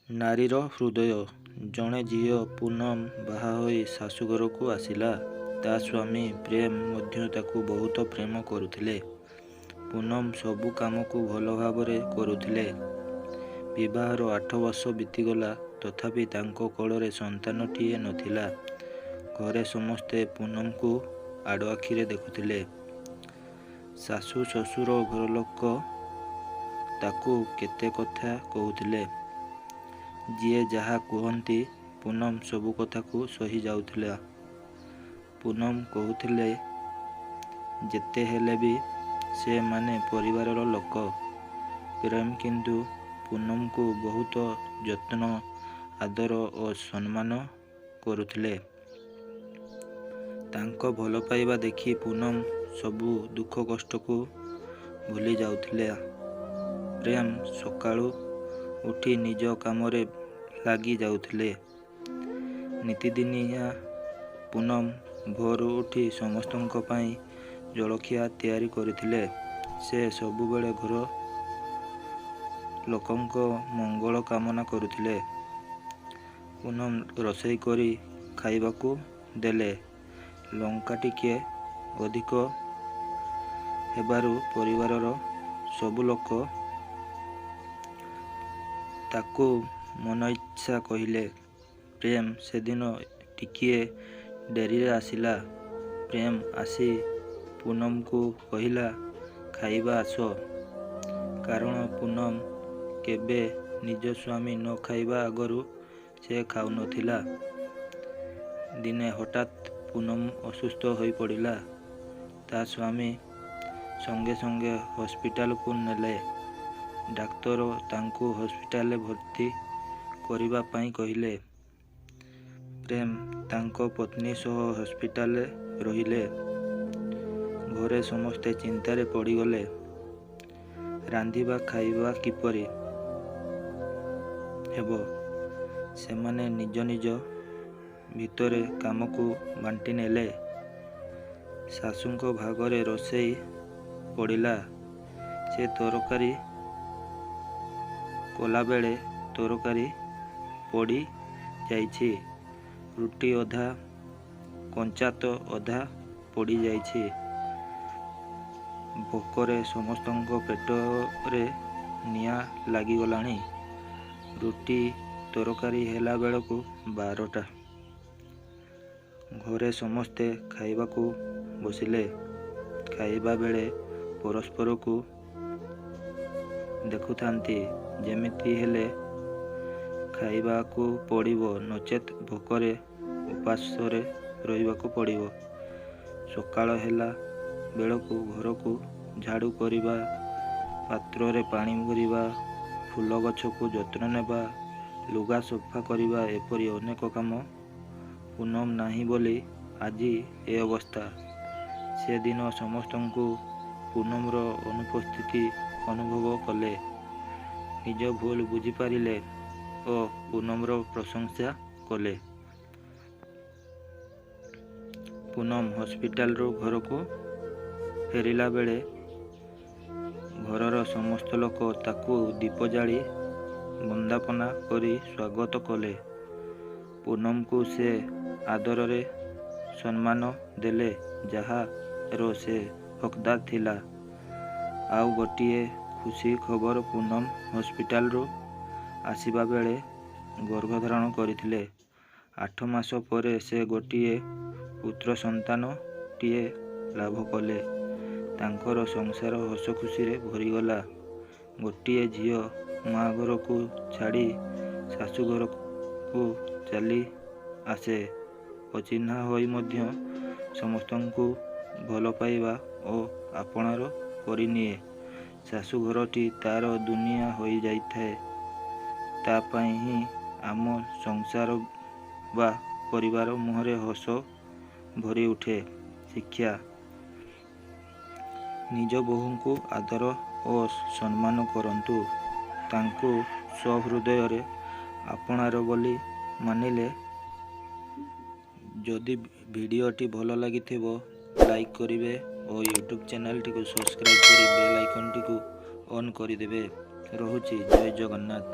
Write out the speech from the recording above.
ନାରୀର ହୃଦୟ। ଜଣେ ଝିଅ ପୁନମ ବାହାହୋଇ ଶାଶୁଘରକୁ ଆସିଲା। ତା ସ୍ୱାମୀ ପ୍ରେମ ମଧ୍ୟ ତାକୁ ବହୁତ ପ୍ରେମ କରୁଥିଲେ। ପୁନମ ସବୁ କାମକୁ ଭଲ ଭାବରେ କରୁଥିଲେ। ବିବାହର 8 ବର୍ଷ ବିତିଗଲା, ତଥାପି ତାଙ୍କ କୋଳରେ ସନ୍ତାନଟିଏ ନଥିଲା। ଘରେ ସମସ୍ତେ ପୁନମକୁ ଆଡ଼ଆଖିରେ ଦେଖୁଥିଲେ। ଶାଶୁ, ଶ୍ୱଶୁର, ଘରଲୋକ ତାକୁ କେତେ କଥା କହୁଥିଲେ। ଯିଏ ଯାହା କୁହନ୍ତି, ପୁନମ ସବୁ କଥାକୁ ସହି ଯାଉଥିଲା। ପୁନମ କହୁଥିଲେ, ଯେତେ ହେଲେ ବି ସେ ମାନେ ପରିବାରର ଲୋକ। ପ୍ରେମ କିନ୍ତୁ ପୁନମକୁ ବହୁତ ଯତ୍ନ, ଆଦର ଓ ସମ୍ମାନ କରୁଥିଲେ। ତାଙ୍କ ଭଲପାଇବା ଦେଖି ପୁନମ ସବୁ ଦୁଃଖ କଷ୍ଟକୁ ଭୁଲି ଯାଉଥିଲା। ପ୍ରେମ ସକାଳୁ ଉଠି ନିଜ କାମରେ ଲାଗି ଯାଉଥିଲେ। ନିତିଦିନିଆ ପୁନମ ଭୋରୁ ଉଠି ସମସ୍ତଙ୍କ ପାଇଁ ଜଳଖିଆ ତିଆରି କରୁଥିଲେ। ସେ ସବୁବେଳେ ଘର ଲୋକଙ୍କ ମଙ୍ଗଳ କାମନା କରୁଥିଲେ। ପୁନମ ରୋଷେଇ କରି ଖାଇବାକୁ ଦେଲେ। ଲଙ୍କା ଟିକିଏ ଅଧିକ ହେବାରୁ ପରିବାରର ସବୁ ଲୋକ ତାକୁ ମନଇଚ୍ଛା କହିଲେ। ପ୍ରେମ ସେଦିନ ଟିକିଏ ଡେରିରେ ଆସିଲା। ପ୍ରେମ ଆସି ପୁନମକୁ କହିଲା, ଖାଇବା ଆସ। କାରଣ ପୁନମ କେବେ ନିଜ ସ୍ୱାମୀ ନ ଖାଇବା ଆଗରୁ ସେ ଖାଉନଥିଲା। ଦିନେ ହଠାତ୍ ପୁନମ ଅସୁସ୍ଥ ହୋଇପଡ଼ିଲା। ତା ସ୍ୱାମୀ ସଙ୍ଗେ ସଙ୍ଗେ ହସ୍ପିଟାଲକୁ ନେଲେ। ଡାକ୍ତର ତାଙ୍କୁ ହସ୍ପିଟାଲରେ ଭର୍ତ୍ତି କରିବା ପାଇଁ କହିଲେ। ପ୍ରେମ ତାଙ୍କ ପତ୍ନୀ ସହ ହସ୍ପିଟାଲରେ ରହିଲେ। ଘରେ ସମସ୍ତେ ଚିନ୍ତାରେ ପଡ଼ିଗଲେ। ରାନ୍ଧିବା ଖାଇବା କିପରି ହେବ? ସେମାନେ ନିଜ ନିଜ ଭିତରେ କାମକୁ ବାଣ୍ଟିନେଲେ। ଶାଶୁଙ୍କ ଭାଗରେ ରୋଷେଇ ପଡ଼ିଲା। ସେ ତରକାରୀ କଲାବେଳେ ତରକାରୀ ପୋଡ଼ି ଯାଇଛି। ରୁଟି ଅଧା କଞ୍ଚା ତ ଅଧା ପୋଡ଼ିଯାଇଛି। ଭୋକରେ ସମସ୍ତଙ୍କ ପେଟରେ ନିଆଁ ଲାଗିଗଲାଣି। ରୁଟି ତରକାରୀ ହେଲା ବେଳକୁ 12ଟା। ଘରେ ସମସ୍ତେ ଖାଇବାକୁ ବସିଲେ। ଖାଇବା ବେଳେ ପରସ୍ପରକୁ ଦେଖୁଥାନ୍ତି, ଯେମିତି ହେଲେ ଖାଇବାକୁ ପଡ଼ିବ, ନଚେତ ଭୋକରେ ଉପାସରେ ରହିବାକୁ ପଡ଼ିବ। ସକାଳ ହେଲା ବେଳକୁ ଘରକୁ ଝାଡ଼ୁ କରିବା, ପାତ୍ରରେ ପାଣି ଭରିବା, ଫୁଲ ଗଛକୁ ଯତ୍ନ ନେବା, ଲୁଗା ସଫା କରିବା, ଏପରି ଅନେକ କାମ। ପୁନମ ନାହିଁ ବୋଲି ଆଜି ଏ ଅବସ୍ଥା। ସେଦିନ ସମସ୍ତଙ୍କୁ ପୁନମର ଅନୁପସ୍ଥିତି ଅନୁଭବ କଲେ। ନିଜ ଭୁଲ ବୁଝିପାରିଲେ ଓ ପୁନମର ପ୍ରଶଂସା କଲେ। ପୁନମ ହସ୍ପିଟାଲରୁ ଘରକୁ ଫେରିଲା ବେଳେ ଘରର ସମସ୍ତ ଲୋକ ତାକୁ ଦୀପ ଜାଳି ବନ୍ଦାପନା କରି ସ୍ୱାଗତ କଲେ। ପୁନମକୁ ସେ ଆଦରରେ ସମ୍ମାନ ଦେଲେ, ଯାହାର ସେ ହକଦାର ଥିଲା। ଆଉ ଗୋଟିଏ ଖୁସି ଖବର, ପୁନମ ହସ୍ପିଟାଲରୁ ଆସିବା ବେଳେ ଗର୍ଭଧାରଣ କରିଥିଲେ। 8 ମାସ ପରେ ସେ ଗୋଟିଏ ପୁତ୍ର ସନ୍ତାନଟିଏ ଲାଭ କଲେ। ତାଙ୍କର ସଂସାର ହସଖୁସିରେ ଭରିଗଲା। ଗୋଟିଏ ଝିଅ ମା ଘରକୁ ଛାଡ଼ି ଶାଶୁଘରକୁ ଚାଲି ଆସେ। ଅଚିହ୍ନା ହୋଇ ମଧ୍ୟ ସମସ୍ତଙ୍କୁ ଭଲପାଇବା ଓ ଆପଣାର କରିନିଏ। ଶାଶୁଘରଟି ତାର ଦୁନିଆ ହୋଇଯାଇଥାଏ। ତା ପାଇଁ ହିଁ ଆମ ସଂସାର ବା ପରିବାର ମୁହଁରେ ହସ ଭରିଉଠେ। ଶିକ୍ଷା: ନିଜ ବୋହୂଙ୍କୁ ଆଦର ଓ ସମ୍ମାନ କରନ୍ତୁ। ତାଙ୍କୁ ସହୃଦୟରେ ଆପଣାର ବୋଲି ମାନିଲେ। ଯଦି ଭିଡ଼ିଓଟି ଭଲ ଲାଗିଥିବ, ଲାଇକ୍ କରିବେ ଓ ୟୁଟ୍ୟୁବ୍ ଚ୍ୟାନେଲଟିକୁ ସବସ୍କ୍ରାଇବ୍ କରି ବେଲ୍ ଆଇକନ୍ଟିକୁ ଅନ୍ କରିଦେବେ। ରହୁଛି, ଜୟ ଜଗନ୍ନାଥ।